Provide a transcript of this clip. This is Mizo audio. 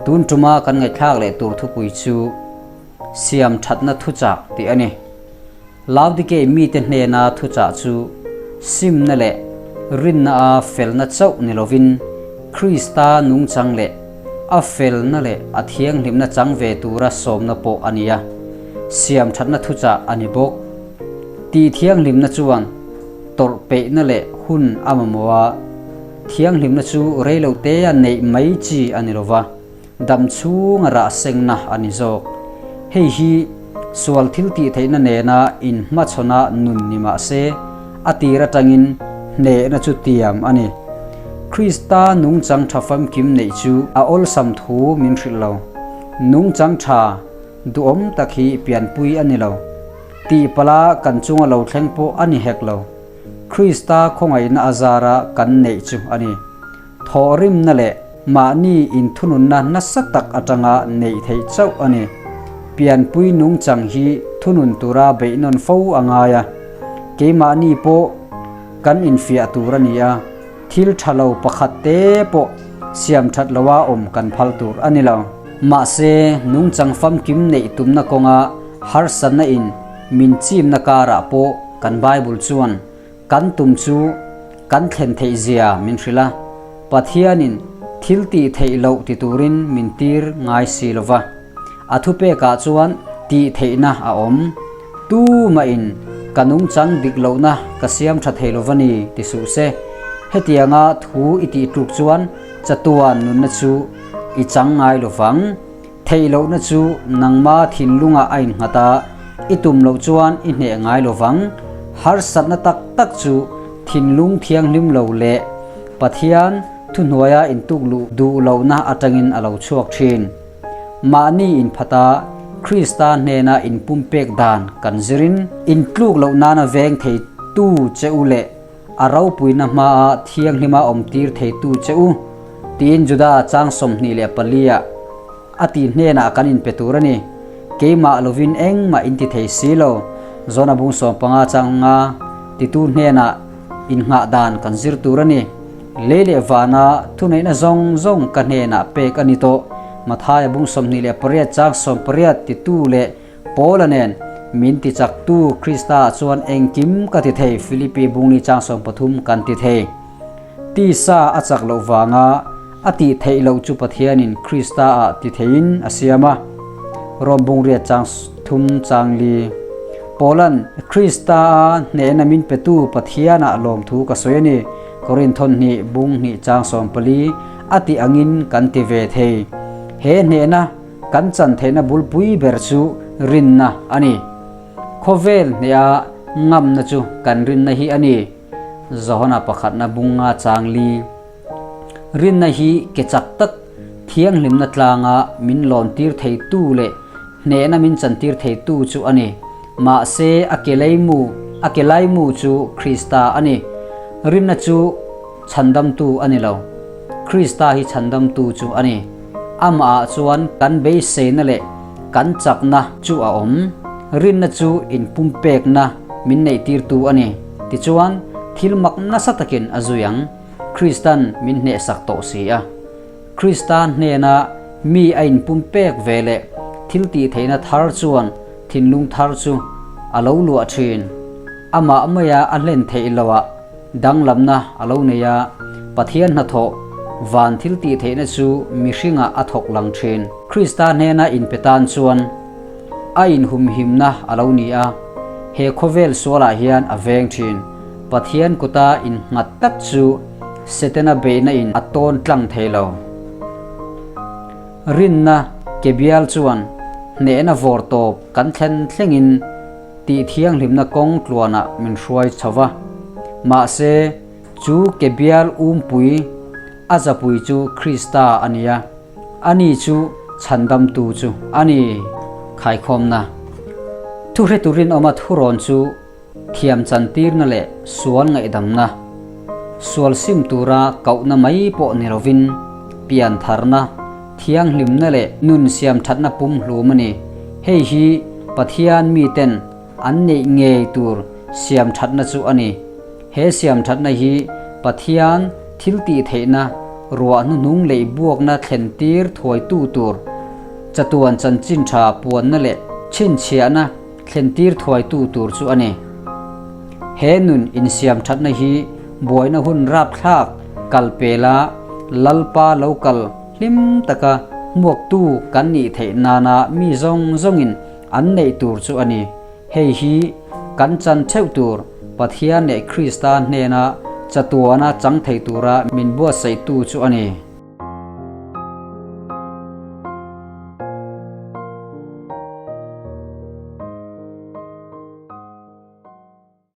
Tun tuma kan ngaihthlak leh tur thupui chu Siam thatna thuchah tih a ni. Laodikei mite hnena thuchah chu simna leh rinna a felna chauh ni lovin Krista nungchang leh a felna leh a thianghlimna chang ve tura sawmna pawh a ni a, siam thatna thuchah a ni bawk. Tih thianghlimna chuan tawrh peihna leh hun a mamawh a, thianghlimna chu reilotea neih mai chi a ni lova, dam chhunga rah sengna a ni zawk. Hei hi sual thil tih theihna nena inhmachhawna nun ni mah se, a tir atangin hnehna chu tiam a ni. Krista nungchang tha famkim neih chu a awlsam thu min hrilh lo. Nungchang tha duhawm tak hi pianpui a ni lo. Tih pala kan chunga lo thleng pawh a ni hek lo. Krista khawngaihna azara kan neih chu a ni. Thawhrimna leh mahni inthununna nasa tak atanga neih theih chauh a ni. Pianpui nungchang hi thunun tura beihnawn fo a ngai a, keimahni pawh kan infiah tur a ni a, thil tha lo pakhat te pawh siam that loa awm kan phal tur a ni lo. Mahse, nungchang famkim neih tumna kawnga harsatna in min chimna karah pawh kan Bible chuan Kan tum chu kan thlen theih zia min hrilh a, Pathianin thil tih theih loh ti turin min tir ngai si lo va. A thupekah chuan tih theihna a awm. Tumahin ka nungchang dik lohna ka siam tha thei lo va ni ti suh se. Hetianga thu i tih tluk chuan chatuan nunna chu i chang ngai lo vang. Theih lohna chu nangma thinlungah a innghat a, i tum loh chuan i hneh ngai lo vang. Harsatna tak tak chu thinlung thianghlim lo leh Pathian thuhnuaia intuk luh duh lohna atangin a lo chhuak thin. Mahni inphata Krista hnena inpumpek dan kan zirin, intluk loh nana veng theitu che u leh A ropuina hmaa thianghlima awmtir theitu che u, tiin Juda chang 24 ah a tih hnenah kan inpe tur a ni. Keimah lovin engmah in ti thei si lo. Zona bung 15 chang nga titu hnenah innghah dan kan zir tur a ni. Lei leh vana thuneihna zawng zawng ka hnenah pek a ni tawh. Mathaia bung 28 chang 18 titu leh Paula nen min ti chaktu Krista chuan engkim ka ti thei, Filipi bungni chang 13 kan ti thei. Tisa a chak loh vanga a tih theih loh chu Pathianin Krista-ah ti theiin a siam a, Rom bungriat chang thum chang li. Paula'n Krista-a hnehna min petu Pathianah lawmthu ka sawi a ni, Korinthon hnih bung hnih chang 14 a tih angin kan ti ve thei. He hnehna Kan chan theihna bulpui ber chu rinna a ni. Khawvel hneha ngamna chu kan rinna hi a ni. Johana pakhatna bunga chang li. Rinna hi ke chak tak thianghlimna tlanga min lawntir theitu leh hnehna min chantir theitu chu a ni. Mahse a ke leimu, a ke laimu chu Krista a ni. Rinna chu chhandamtu a ni lo. Krista hi chhandamtu chu a ni. Amah ah chuan kan beiseina leh kan chakna chu a awm. Rinna chu inpumpekna min neihtirtu a ni. Tichuan, thil mak nasa takin a zui ang. Kristan min hnehsak tawh si a. Krista hnena mi a inpumpek ve leh thil tihtheihna thar chuan thinlung thar chu a lo luah thin. Amah maia a hlen theih loah Danglamna a lo nei a, Pathian hnathawh van thil tih theihna chu mihringah a thawk lang thin. Krista hnena inpe tan chuan a inhumhimna a lo ni a, he khawvel sualah hian a veng thin. Pathian kuta innghat tak chu Setana beihna in a tawn tlang thei lo. Rinna ke bial chuan hnehna vawr tawp kan thlen thlengin Tih thianghlimna kawng tluanah min hruai chho va. Mahse, chu ke bial umpui a zapui chu Krista a ni a, ani chu chhandamtu chu a ni. Khaikhawmna Thuhretu rinawma thurawn chu thiam chantirna leh sual ngaihdamna, sual sim tura kohna mai pawh ni lovin pian tharna, Thianghlimna leh nun siamthatna pumhlum a ni. Hei hi Pathian miten an neih ngei tur siamthatna chu a ni. He siamthatna hi Pathian thiltihtheihna Ruah hnuhnung leh buakna thlen tir thuaitu tur chatuan chanchin tha puanna leh chhinchhiahna thlen tir thuaitu tur chu a ni. He nun insiam thatna hi buaina hun rapthlak kal pela Lalpa lo kal hlim taka hmuaktu kan nih theih nana mi zawng zawngin an neih tur chu a ni. Hei hi kan chan theuh tur Pathian leh Krista hnena chatuana chang thei tura min buatsaihtu chu a ni.